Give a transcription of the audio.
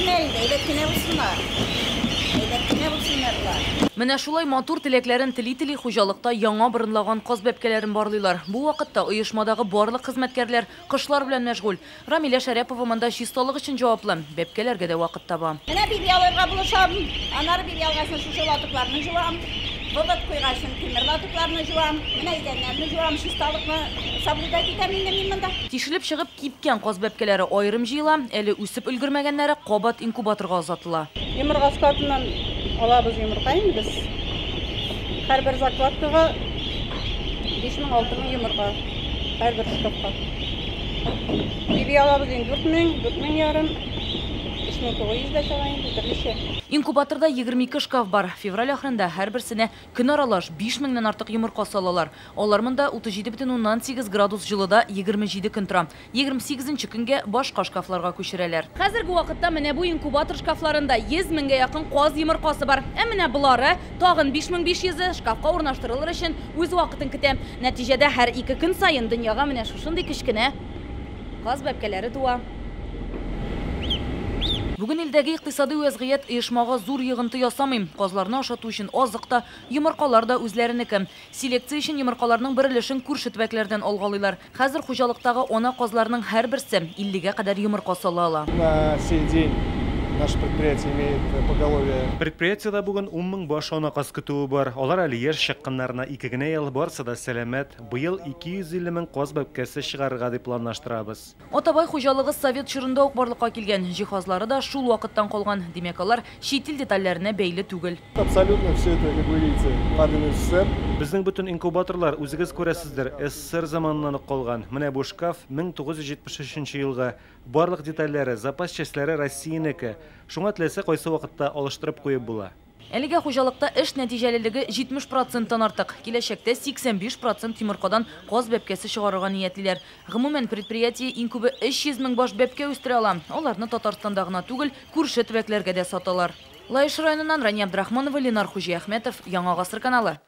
Булсыннар инде, әйбәт кенә булсыннар. Әйбәт кенә булсыннар болар. Менә шулай матур теләкләрен тели-тели хуҗалыкта яңа борынлаган каз бәбкәләрен барлыйлар. Бу вакытта оешмадагы барлык хезмәткәрләр кошлар белән мәшгуль. Рамилә Шәрәпова монда чисталык өчен җаваплы. Бәбкәләргә дә вакыт таба. Менә биби алырга булышам. Аннары биби алгачын шушы лотокларны жуам. Вывод куйгачын тимер лотокларны жуам. Менә идәннәрне жуам, чисталыкны соблюдать итәм инде мин монда. Тишелеп чыгып кипкән каз бәбкәләре аерым җыела, әле үсеп өлгермәгәннәре кабат инкубаторга озатыла. Йомырка складыннан алабыз йомырка инде без. Һәрбер закладкага 5000-6000 йомырка, һәрбер шкафка. Биби алабыз инде 4000, 4500, 3900 дә чыга инде, төрлечә. Инкубаторда 22 шкаф бар. Февраль ахырында һәрберсенә көн аралаш 5000-нән артык йомырка салалар. Алар монда 37,8 градус җылыда 27 көн тора. 28 көнгә башка шкафларга күчерәләр. Хәзерге вакытта менә бу инкубатор шкафларында 100 меңгә якын каз йомыркасы бар. Ә менә болары тагын 5500-е шкафка урнаштырылыр өчен үз вакытын көтә. Нәтиҗәдә һәр ике көн саен дөньяга менә шушындый кечкенә каз бәбкәләре туа. Бүген илдәге икътисади вәзгыять оешмага зур йогынты ясамый. Казларны ашату өчен азык та, йомыркалар да үзләренеке. Селекция өчен йомыркаларның бер өлешен күрше төбәкләрдән алгалыйлар. Хәзер хуҗалыктагы ана казларның һәрберсе 50гә кадәр йомырка сала ала. На сей день наше предприятие имеет поголовье. Предприятиедә бүген 10 мең баш ана каз көтүе бар. Алар әле яшь, чыкканнарына 2 генә ел, барысы да сәламәт. Быел 250 мең каз бәбкәсе чыгарырга дип планлаштырабыз. Атабай хуҗалыгы совет чорында ук барлыкка килгән. Җиһазлары да шул вакыттан калган. Димәк, алар чит ил детальләренә бәйле түгел. Абсолютно все это, как вы видите, Made in СССР. Безнең бөтен инкубаторлар, үзегез күрәсездер, СССР заманыннан ук калган. Менә бу шкаф 1973 елгы. Барлык детальләре, запас частьләре Россиянеке. Шуңа теләсә кайсы вакытта алыштырып куеп була. Әлегә хуҗалыкта эш нәтиҗәлелеге 70%-тан артык. Киләчәктә 85% йомыркадан каз бәбкәсе чыгарырга ниятлиләр. Гомумән, предприятие иң күбе 300 мең баш бәбкә үстерә ала. Аларны Татарстанда гына түгел, күрше төбәкләргә дә саталар. Лаеш районыннан Рания Абдрахманова, Ленар Хуҗиәхмәтов, Яңа Гасыр каналы.